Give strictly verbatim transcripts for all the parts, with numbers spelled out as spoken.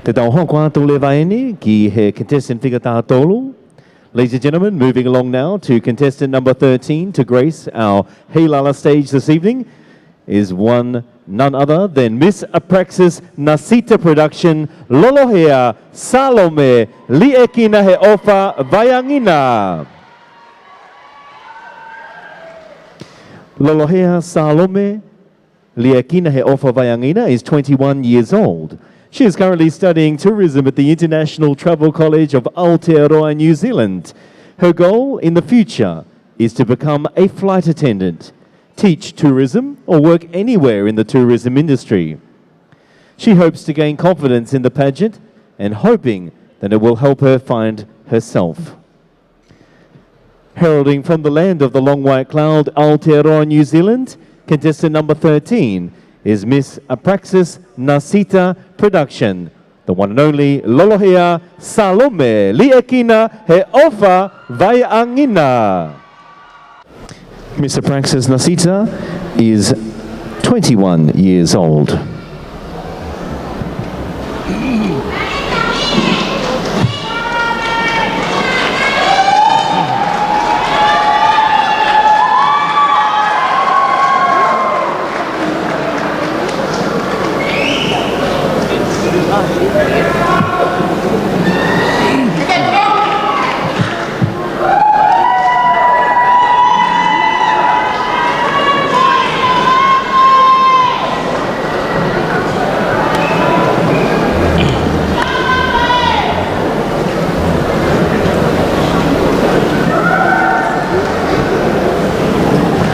Te tau hoko atu leva eni ki he contestant fika taha tolu. Ladies and gentlemen, moving along now to contestant number thirteen to grace our Heilala stage this evening is one none other than Miss Apraxis Nasita Production, Lolohea Salome Liʻekina he ʻOfa Vaiangina. Lolohea Salome Liʻekina he ʻOfa Vaiangina is twenty-one years old. She is currently studying tourism at the International Travel College of Aotearoa, New Zealand. Her goal in the future is to become a flight attendant, teach tourism, or work anywhere in the tourism industry. She hopes to gain confidence in the pageant and hoping that it will help her find herself. Heralding from the land of the long white cloud, Aotearoa, New Zealand, contestant number thirteen is Miss Apraxis Nasita Production, the one and only Lolohea Salome Liʻekina he ʻOfa Vaiangina. Miss Apraxis Nasita is twenty-one years old.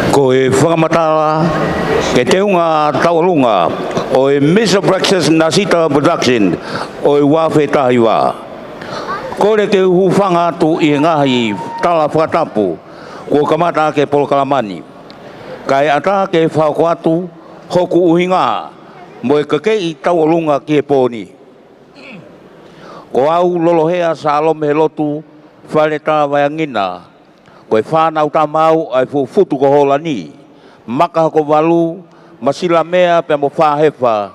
Ko e fakamatala ki he teunga tauʻolunga ʻo e Miss Apraxis Nasita Production ʻo e ua afe taha hiva. Kole ke u hūfanga atu ʻi he ngaahi tala fakatapu kuo kamata ʻaki e polokalama ni, kae ʻatā ke fakahoko atu hoku ʻuhinga mo e kakeʻi tauʻolunga ki he pō ni. Ko au Lolohea Salome Helotu Faletā Vaiangina, ko e fānau tama au ʻa e fuʻu futu ko Hōlani, Makahokovalu, Masilamea pea mo Fāhefa,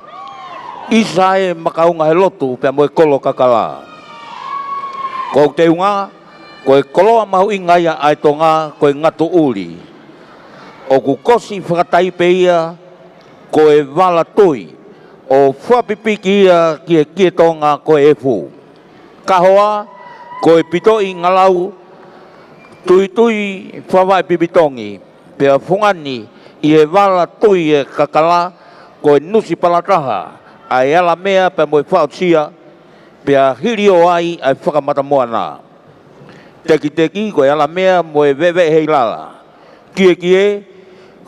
ʻIsae Makaunga Helotu pea mo e Kolo Kakala. Ko hoku teunga, ko e koloa mahuʻinga ia ʻa e Tonga, ko e Ngatuʻuli. ʻOku kosi fakataipe ia ko e vala tui, ʻo fakapipiki ia ki he kie Tonga ko e efu. Kahoa, ko e pitoʻi ngalau tuitui fakavaʻe pipitongi, pea fungani ʻi he vala tui e kakala, ko e nusi palataha ʻa e alamea pea mo e faʻotia, pea hilio ai ʻa e fakamatamoana. Tekiteki, ko e alamea mo e veveʻe heilala. Kiekie,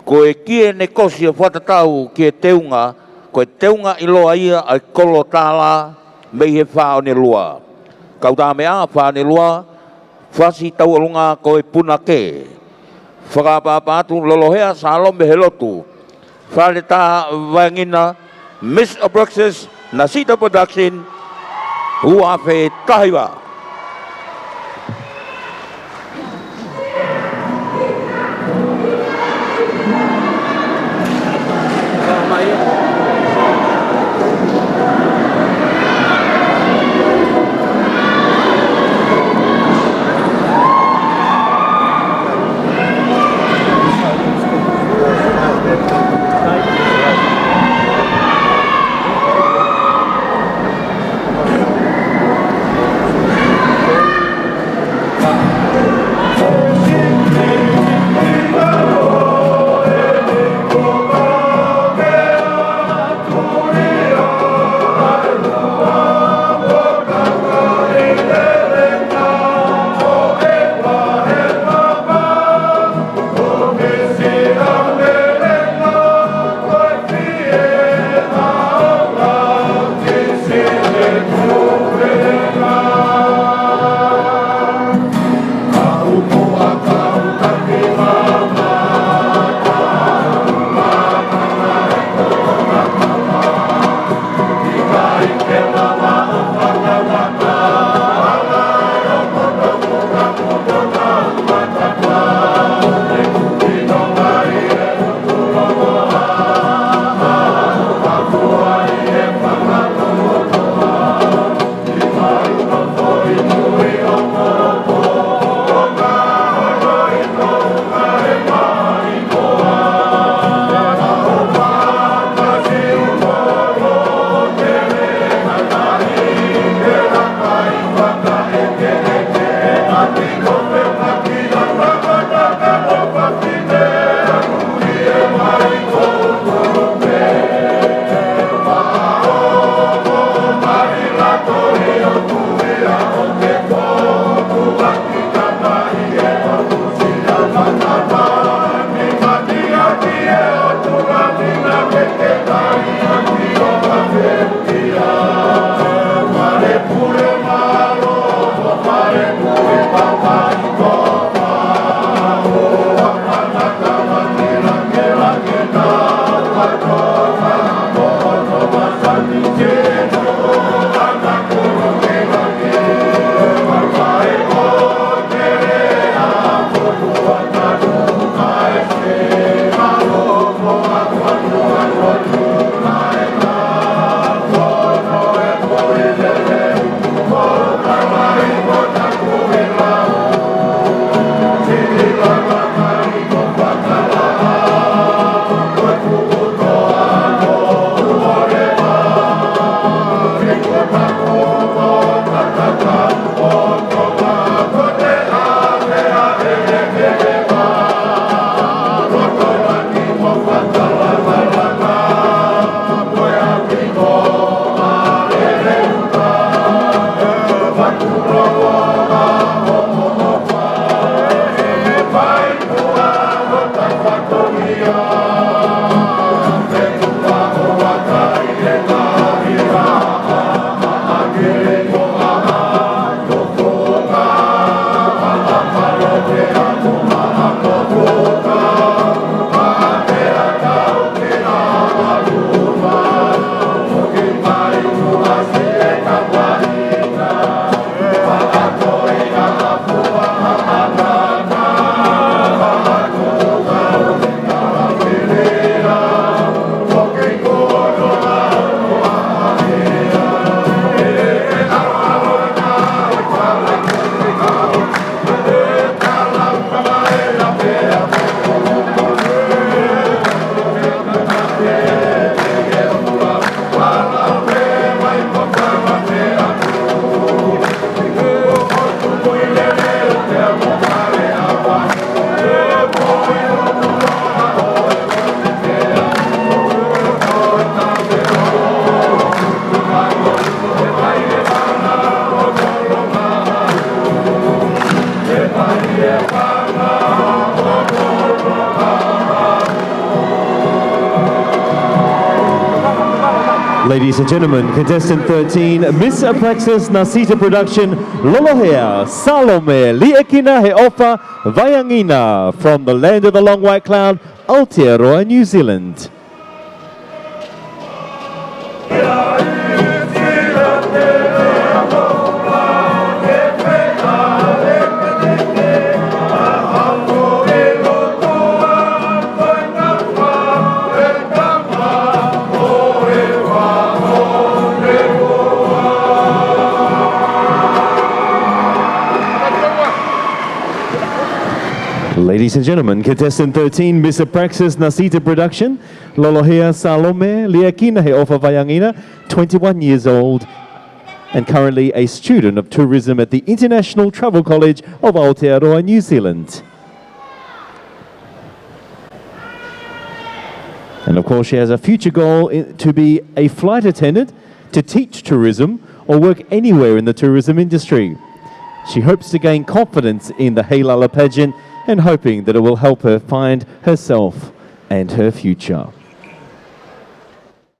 ko e kie ne kosi ʻo fakatatau ki he teunga, ko e teunga ʻiloa ia ʻa e Kolo Tala mei he Fāone Lua. Kau tā meʻa Fāone Lua, fasi tauʻolunga ko e Punake. Fakaʻapaʻapa atu Lolohea Salome Helotu Faletā Vaiangina, Miss Apraxis Nasita Production, ua afe taha hiva. Ladies and gentlemen, contestant thirteen, Miss Apraxis Nasita Production, Lolohea Salome Liʻekina Heʻofa Vaiangina, from the land of the long white cloud, Aotearoa, New Zealand. Ladies and gentlemen, contestant thirteen, Miss Apraxis Nasita Production, Lolohea Salome Liʻekina Heʻofa Vaiangina, twenty-one years old, and currently a student of tourism at the International Travel College of Aotearoa, New Zealand. And of course, she has a future goal i-, to be a flight attendant, to teach tourism, or work anywhere in the tourism industry. She hopes to gain confidence in the Heilala pageant and hoping that it will help her find herself and her future.